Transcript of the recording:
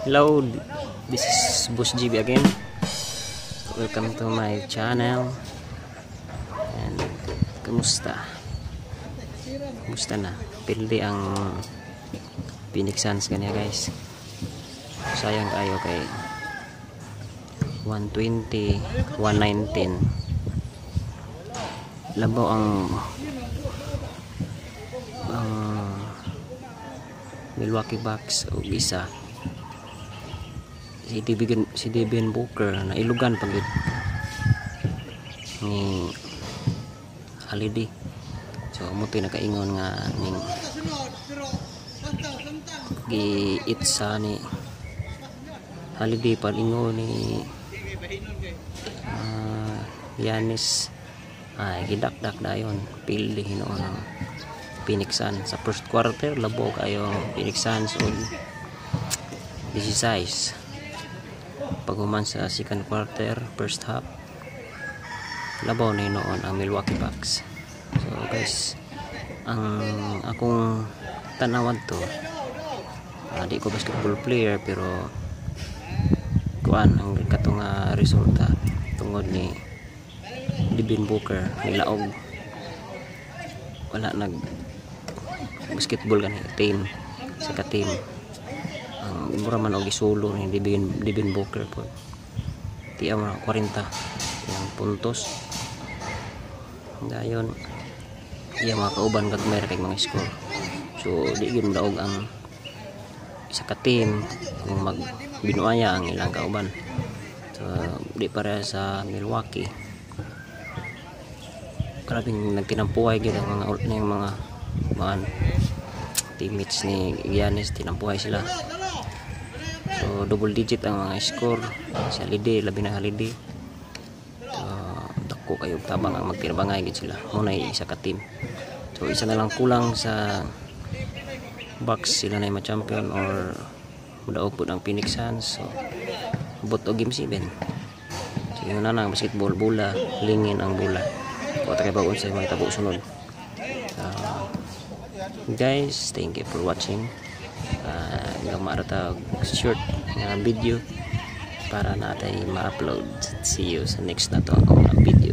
Hello, this is Boss GB again. Welcome to my channel. And kumusta? Kumusta na? Pildi ang Phoenix Suns ganiha, guys. Sayang kayo kay 120 119 labaw ang Milwaukee Bucks og isa si Devin Booker na ilugan pag ni Holiday. So mao to'y nakaingon nga ning gi-itsa ni Holiday palingon ni Giannis, ay gidakdak dayon. Pildi hinuon ang Phoenix Suns sa first quarter. Labaw kayo Phoenix Suns og 16. Paghuman sa second quarter, first half, labaw na hinuon ang Milwaukee Bucks. So guys, ang akong tanawan to, di ko basketball player, pero kuan ang katong resulta tungod ni Devin Booker, nilaog. Wala nag basketball gani team sa ka team, ang mura man og isulo ni Devin Booker po. Tiya mo 40 yung puntos. Dayon iya mga kauban gagmay ra kay mga score, so di gyud modaog ang isa ka team kung mag binuaya ang ilang kauban. So di pareha sa Milwaukee, grabing nagtinampuhay gyud ang mga yung mga teammates ni Giannis. Tinampuhay sila, so double digit ang mga score sa Holiday, labi na Holiday. So dako kayo tabang ang magtinabangay gid sila mao na isa ka team. So isa na lang kulang sa Bucks, sila na ma-champion or mudaog pud ang Phoenix Suns. So abot og game 7. So yun na ang basketball, bola, lingin ang bola. Wa ta kabalo unsay mahitabo sunod. Guys, thank you for watching. Gama ra ta og short nga video para natay ma-upload. See you sa next na to akong video.